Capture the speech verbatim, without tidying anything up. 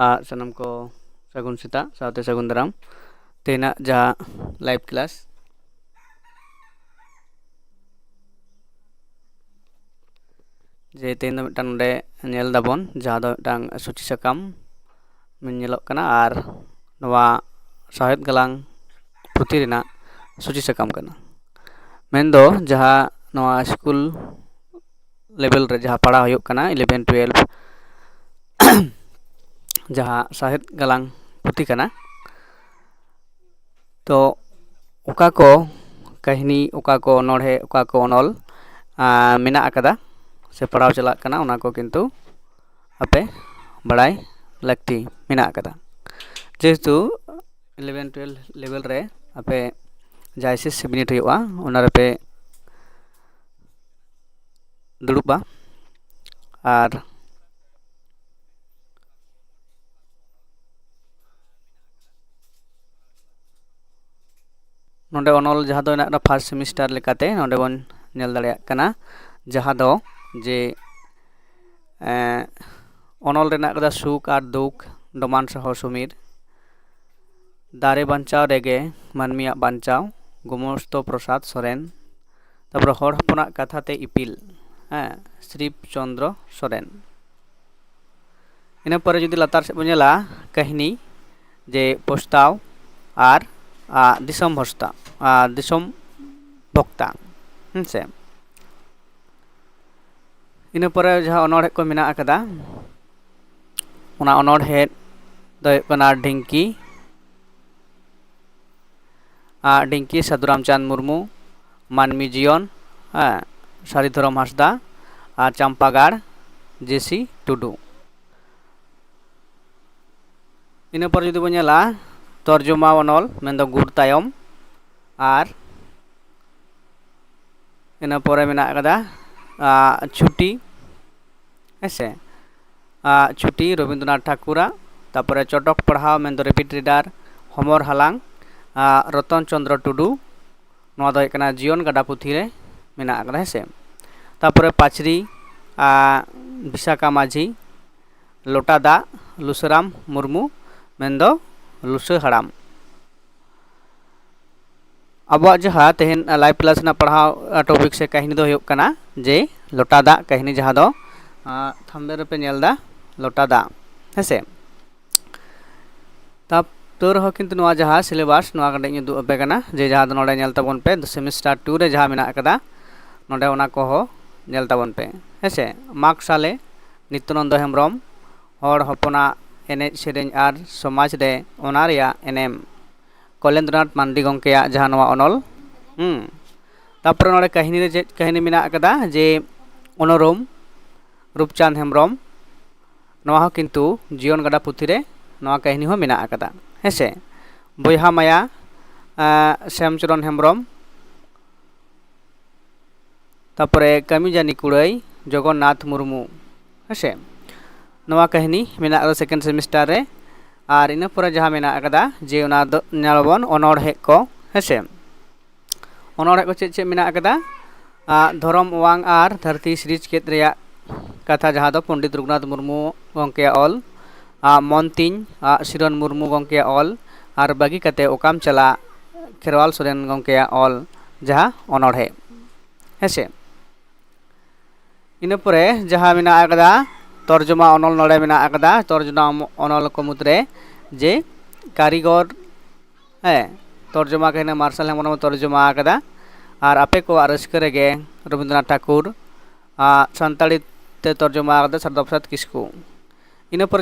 ᱟᱨ ᱥᱟᱱᱟᱢ ᱠᱚ ᱥᱟᱹᱜᱩᱱ ᱥᱮᱛᱟᱜ ᱥᱟᱶᱛᱮ ᱥᱟᱹᱜᱩᱱ ᱫᱟᱨᱟᱢ᱾ ᱛᱮᱦᱮᱧᱟᱜ ᱡᱟᱦᱟᱸ live class, ᱡᱮ ᱛᱮᱦᱮᱧ ᱫᱚ ᱢᱤᱫᱴᱟᱝ ᱱᱚᱰᱮ ᱧᱮᱞ ᱫᱟᱵᱚᱱ, ᱡᱟᱦᱟᱸ ᱫᱚ ᱢᱤᱫᱴᱟᱝ ᱥᱩᱪᱤ ᱥᱟᱠᱟᱢ ᱧᱮᱞᱚᱜ ᱠᱟᱱᱟ, ᱟᱨ ᱱᱚᱣᱟ ᱥᱟᱶᱦᱮᱫ ᱜᱟᱞᱟᱝ ᱯᱩᱛᱷᱤ ᱨᱮᱱᱟᱜ ᱥᱩᱪᱤ ᱥᱟᱠᱟᱢ ᱠᱟᱱᱟ᱾ ᱢᱮᱱᱫᱚ ᱡᱟᱦᱟᱸ ᱱᱚᱣᱟ ᱥᱠᱩᱞ level ᱨᱮ ᱡᱟᱦᱟᱸ ᱯᱟᱲᱦᱟᱣ ᱦᱩᱭᱩᱜ ᱠᱟᱱᱟ, eleven twelve, ᱡᱟᱦᱟᱸ ᱥᱟᱶᱦᱮᱫ ᱜᱟᱞᱟᱝ ᱯᱩᱛᱷᱤ ᱠᱟᱱᱟ, ᱛᱚ ᱚᱠᱟ ᱠᱚ ᱠᱟᱹᱦᱱᱤ, ᱚᱠᱟ ᱠᱚ ᱚᱱᱚᱬᱦᱮ, ᱚᱠᱟ ᱠᱚ ᱚᱱᱚᱞ, ᱟᱸ, ᱢᱮᱱᱟᱜ ᱟᱠᱟᱫᱟ ᱥᱮ ᱯᱟᱲᱦᱟᱣ ᱪᱟᱞᱟᱜ ᱠᱟᱱᱟ, ᱚᱱᱟ ᱠᱚ ᱠᱤᱱᱛᱩ ᱟᱯᱮ ᱵᱟᱲᱟᱭ ᱞᱟᱹᱠᱛᱤ ᱢᱮᱱᱟᱜ ᱟᱠᱟᱫᱟ᱾ ᱡᱮᱦᱮᱛᱩ eleven twelve level ᱨᱮ ᱟᱯᱮ ᱡᱟᱦᱟᱸ ᱮᱥ ᱮᱥ ᱥᱤ ᱵᱤᱱᱤᱰ ᱦᱩᱭᱩᱜᱼᱟ, ᱚᱱᱟ ᱨᱮᱯᱮ ᱫᱩᱲᱩᱵᱼᱟ᱾ ᱟᱨ ᱱᱚᱰᱮ ᱚᱱᱚᱞ ᱡᱟᱦᱟᱸ ᱫᱚ ᱦᱮᱱᱟᱜ ᱠᱟᱱᱟ first semester ᱞᱮᱠᱟᱛᱮ, ᱱᱚᱰᱮ ᱵᱚᱱ ᱧᱮᱞ ᱫᱟᱲᱮᱭᱟᱜ ᱠᱟᱱᱟ, ᱡᱟᱦᱟᱸ ᱫᱚ ᱡᱮ, ᱮᱸ, ᱚᱱᱚᱞ ᱨᱮᱱᱟᱜ ᱠᱟᱫᱟ ᱥᱩᱠ ᱟᱨ ᱫᱩᱠ, ᱰᱚᱢᱟᱱ ᱥᱚᱦᱚ ᱥᱩᱢᱤᱨ, ᱫᱟᱨᱮ ᱵᱟᱧᱪᱟᱣ ᱨᱮᱜᱮ ᱢᱟᱹᱱᱢᱤᱭᱟᱜ ᱵᱟᱧᱪᱟᱣ, ᱜᱳᱢᱚᱥᱛᱚ ᱯᱨᱚᱥᱟᱫᱽ ᱥᱚᱨᱮᱱ, ᱛᱟᱨᱯᱚᱨᱮ ᱦᱚᱲ ᱦᱚᱯᱚᱱᱟᱜ ᱠᱟᱛᱷᱟ ᱛᱮ ᱤᱯᱤᱞ, ᱦᱮᱸ, ᱥᱨᱤᱯ ᱪᱚᱸᱫᱽᱨᱚ ᱥᱚᱨᱮᱱ᱾ ᱤᱱᱟᱹ ᱯᱚᱨᱮ ᱡᱩᱫᱤ ᱞᱟᱛᱟᱨ ᱥᱮᱫ ᱵᱚᱱ ᱧᱮᱞᱟ, ᱠᱟᱹᱦᱱᱤ ᱡᱮ ᱯᱳᱥᱛᱟᱣ ᱟᱨ, ᱟ, ᱫᱤᱥᱚᱢ ᱵᱷᱚᱥᱛᱟ, ᱟ, ᱫᱤᱥᱚᱢ ᱵᱷᱚᱠᱛᱟ, ᱦᱮᱸ ᱥᱮ᱾ ᱤᱱᱟᱹ ᱯᱚᱨᱮ ᱡᱟᱦᱟᱸ ᱚᱱᱚᱬᱦᱮ ᱠᱚ ᱢᱮᱱᱟᱜ ᱟᱠᱟᱫᱟ, ᱚᱱᱟ ᱚᱱᱚᱬᱦᱮ ᱫᱚ ᱦᱩᱭᱩᱜ ᱠᱟᱱᱟ ᱰᱷᱤᱝᱠᱤ, ᱟᱨ ᱰᱷᱤᱝᱠᱤ ᱥᱟᱹᱫᱷᱩ ᱨᱟᱢᱪᱟᱸᱫᱽ ᱢᱩᱨᱢᱩ, ᱢᱟᱹᱱᱢᱤ ᱡᱤᱭᱚᱱ, ᱦᱮᱸ, ᱥᱟᱹᱨᱤ ᱫᱷᱚᱨᱚᱢ ᱦᱟᱸᱥᱫᱟ, ᱟᱨ ᱪᱟᱢᱯᱟᱜᱟᱲ ᱡᱮᱥᱤ ᱴᱩᱰᱩ᱾ ᱤᱱᱟᱹ ᱯᱚᱨ ᱡᱩᱫᱤ ᱵᱚᱱ ᱧᱮᱞᱟ ᱛᱚᱨᱡᱚᱢᱟ ᱚᱱᱚᱞ, ᱢᱮᱱᱫᱚ ᱜᱩᱨ ᱛᱟᱭᱚᱢ, ᱟᱨ ᱤᱱᱟᱹ ᱯᱚᱨᱮ ᱢᱮᱱᱟᱜ ᱟᱠᱟᱫᱟ, ᱟ, ᱪᱷᱩᱴᱤ, ᱦᱮᱸ ᱥᱮ, ᱟ, ᱪᱷᱩᱴᱤ ᱨᱚᱵᱤᱱᱫᱨᱚᱱᱟᱛᱷ ᱴᱷᱟᱠᱩᱨᱟᱜ, ᱛᱟᱨᱯᱚᱨᱮ ᱪᱚᱴᱚᱠ ᱯᱟᱲᱦᱟᱣ, ᱢᱮᱱᱫᱚ repeat reader, ᱦᱚᱢᱚᱨ ᱦᱟᱞᱟᱝ, ᱟ, ᱨᱚᱛᱚᱱ ᱪᱚᱸᱫᱽᱨᱚ ᱴᱩᱰᱩ, ᱱᱚᱣᱟ ᱫᱚ ᱦᱩᱭᱩᱜ ᱠᱟᱱᱟ ᱡᱤᱭᱚᱱ ᱜᱟᱰᱟ ᱯᱩᱛᱷᱤ ᱨᱮ ᱢᱮᱱᱟᱜ ᱟᱠᱟᱫᱟ, ᱦᱮᱸ ᱥᱮ᱾ ᱛᱟᱨᱯᱚᱨᱮ ᱯᱟᱹᱪᱨᱤ, ᱟ, ᱵᱤᱥᱟᱠᱟ ᱢᱟᱹᱡᱷᱤ, ᱞᱚᱴᱟ ᱫᱟᱜ, ᱞᱩᱥᱟᱹᱨᱟᱢ ᱢᱩᱨᱢᱩ, ᱢᱮᱱᱫᱚ ᱞᱩᱥᱟᱹ ᱦᱟᱲᱟᱢ᱾ ᱟᱵᱚᱣᱟᱜ ᱡᱟᱦᱟᱸ ᱛᱮᱦᱮᱧ live class ᱨᱮᱱᱟᱜ ᱯᱟᱲᱦᱟᱣ topic ᱥᱮ ᱠᱟᱹᱦᱱᱤ ᱫᱚ ᱦᱩᱭᱩᱜ ᱠᱟᱱᱟ ᱡᱮ ᱞᱚᱴᱟ ᱫᱟᱜ ᱠᱟᱹᱦᱱᱤ, ᱡᱟᱦᱟᱸ ᱫᱚ ᱛᱷᱟᱢᱵᱮᱞ ᱨᱮᱯᱮ ᱧᱮᱞ ᱮᱫᱟ, ᱞᱚᱴᱟ ᱫᱟᱜ, ᱦᱮᱸᱥᱮ᱾ ᱛᱟᱣ ᱨᱮᱦᱚᱸ ᱠᱤᱱᱛᱩ ᱱᱚᱣᱟ ᱡᱟᱦᱟᱸ syllabus, ᱱᱚᱣᱟ ᱠᱟᱹᱴᱤᱡ ᱤᱧ ᱩᱫᱩᱜ ᱟᱯᱮ ᱠᱟᱱᱟ ᱡᱮ ᱡᱟᱦᱟᱸ ᱫᱚ ᱱᱚᱰᱮ ᱧᱮᱞ ᱛᱟᱵᱚᱱ ᱯᱮ, semester two ᱨᱮ ᱡᱟᱦᱟᱸ ᱢᱮᱱᱟᱜ ᱟᱠᱟᱫᱟ, ᱱᱚᱰᱮ ᱚᱱᱟ ᱠᱚᱦᱚᱸ ᱧᱮᱞ ᱛᱟᱵᱚᱱ ᱯᱮ, ᱦᱮᱸᱥᱮ᱾ ᱢᱟᱜᱽ ᱥᱟᱞᱮ, ᱱᱤᱛᱭᱟᱱᱚᱱᱫᱚ ᱦᱮᱢᱵᱨᱚᱢ, ᱦᱚᱲ ᱦᱚᱯᱚᱱᱟᱜ ᱮᱱᱮᱡ ᱥᱮᱨᱮᱧ ᱟᱨ ᱥᱚᱢᱟᱡᱽ ᱨᱮ ᱚᱱᱟ ᱨᱮᱭᱟᱜ ᱮᱱᱮᱢ, ᱠᱚᱞᱮᱱᱫᱨᱚᱱᱟᱛᱷ ᱢᱟᱱᱰᱤ ᱜᱚᱢᱠᱮᱭᱟᱜ ᱡᱟᱦᱟᱸ ᱱᱚᱣᱟ ᱚᱱᱚᱞ᱾ ᱦᱩᱸ᱾ ᱛᱟᱯᱚᱨᱮ ᱱᱚᱰᱮ ᱠᱟᱹᱦᱱᱤ ᱨᱮ ᱪᱮᱫ ᱠᱟᱹᱦᱱᱤ ᱢᱮᱱᱟᱜ ᱟᱠᱟᱫᱟ ᱡᱮ ᱚᱱᱚᱨᱩᱢ ᱨᱩᱯᱪᱟᱸᱫᱽ ᱦᱮᱢᱵᱨᱚᱢ, ᱱᱚᱣᱟ ᱦᱚᱸ ᱠᱤᱱᱛᱩ ᱡᱤᱭᱚᱱ ᱜᱟᱰᱟ ᱯᱩᱛᱷᱤ ᱨᱮ ᱱᱚᱣᱟ ᱠᱟᱹᱦᱱᱤ ᱦᱚᱸ ᱢᱮᱱᱟᱜ ᱟᱠᱟᱫᱟ, ᱦᱮᱸᱥᱮ᱾ ᱵᱚᱭᱦᱟ ᱢᱟᱭᱟ, ᱟᱸ, ᱥᱮᱢᱪᱚᱨᱚᱱ ᱦᱮᱢᱵᱨᱚᱢ, ᱛᱟᱯᱚᱨᱮ ᱠᱟᱹᱢᱤ ᱡᱟᱹᱱᱤ ᱠᱩᱲᱟᱹᱭ, ᱡᱚᱜᱚᱱᱱᱟᱛᱷ ᱢᱩᱨᱢᱩ, ᱦᱮᱸᱥᱮ᱾ ᱱᱚᱣᱟ ᱠᱟᱹᱦᱱᱤ ᱢᱮᱱᱟᱜ ᱟᱠᱟᱫᱟ second semester ᱨᱮ᱾ ᱟᱨ ᱤᱱᱟᱹ ᱯᱚᱨᱮ ᱡᱟᱦᱟᱸ ᱢᱮᱱᱟᱜ ᱟᱠᱟᱫᱟ ᱡᱮ ᱚᱱᱟ ᱫᱚ ᱧᱮᱞᱟᱵᱚᱱ ᱚᱱᱚᱬᱦᱮ ᱠᱚ, ᱦᱮᱸᱥᱮ᱾ ᱚᱱᱚᱬᱦᱮ ᱠᱚ ᱪᱮᱫ ᱪᱮᱫ ᱢᱮᱱᱟᱜ ᱟᱠᱟᱫᱟ? ᱟᱸ, ᱫᱷᱚᱨᱚᱢ ᱚᱣᱟᱝ ᱟᱨ ᱫᱷᱟᱹᱨᱛᱤ ᱥᱤᱨᱤᱡᱽ ᱠᱮᱫ ᱨᱮᱭᱟᱜ ᱠᱟᱛᱷᱟ, ᱡᱟᱦᱟᱸ ᱫᱚ ᱯᱚᱱᱰᱤᱛ ᱨᱚᱜᱷᱩᱱᱟᱛᱷ ᱢᱩᱨᱢᱩ ᱜᱚᱢᱠᱮᱭᱟᱜ ᱚᱞ, ᱟᱸ, ᱢᱚᱱ ᱛᱤᱧ, ᱟᱸ, ᱥᱤᱨᱚᱱ ᱢᱩᱨᱢᱩ ᱜᱚᱢᱠᱮᱭᱟᱜ ᱚᱞ, ᱟᱨ ᱵᱟᱹᱜᱤ ᱠᱟᱛᱮ ᱚᱠᱟᱢ ᱪᱟᱞᱟᱜ, ᱠᱷᱮᱨᱣᱟᱞ ᱥᱚᱨᱮᱱ ᱜᱚᱢᱠᱮᱭᱟᱜ ᱚᱞ, ᱡᱟᱦᱟᱸ ᱚᱱᱚᱬᱦᱮ, ᱦᱮᱸᱥᱮ᱾ ᱤᱱᱟᱹ ᱯᱚᱨᱮ ᱡᱟᱦᱟᱸ ᱢᱮᱱᱟᱜ ᱟᱠᱟᱫᱟ ᱛᱚᱨᱡᱚᱢᱟ ᱚᱱᱚᱞ, ᱱᱚᱰᱮ ᱢᱮᱱᱟᱜ ᱟᱠᱟᱫᱟ ᱛᱚᱨᱡᱚᱢᱟ ᱚᱱᱚᱞ ᱠᱚ ᱢᱩᱫᱽᱨᱮ ᱡᱮ ᱠᱟᱹᱨᱤᱜᱚᱨ, ᱦᱮᱸ, ᱛᱚᱨᱡᱚᱢᱟ ᱠᱟᱹᱦᱱᱤ ᱢᱟᱨᱥᱟᱞ ᱦᱮᱢᱵᱨᱚᱢ ᱮ ᱛᱚᱨᱡᱚᱢᱟ ᱟᱠᱟᱫᱟ᱾ ᱟᱨ ᱟᱯᱮ ᱠᱚᱣᱟᱜ ᱨᱟᱹᱥᱠᱟᱹ ᱨᱮᱜᱮ ᱨᱚᱵᱤᱱᱫᱨᱚᱱᱟᱛᱷ ᱴᱷᱟᱠᱩᱨ, ᱟᱜ, ᱥᱟᱱᱛᱟᱲᱤ ᱛᱮ ᱛᱚᱨᱡᱚᱢᱟ ᱟᱠᱟᱫᱟ ᱥᱟᱨᱚᱫᱟ ᱯᱨᱚᱥᱟᱫᱽ ᱠᱤᱥᱠᱩ᱾ ᱤᱱᱟᱹ ᱯᱚᱨᱮ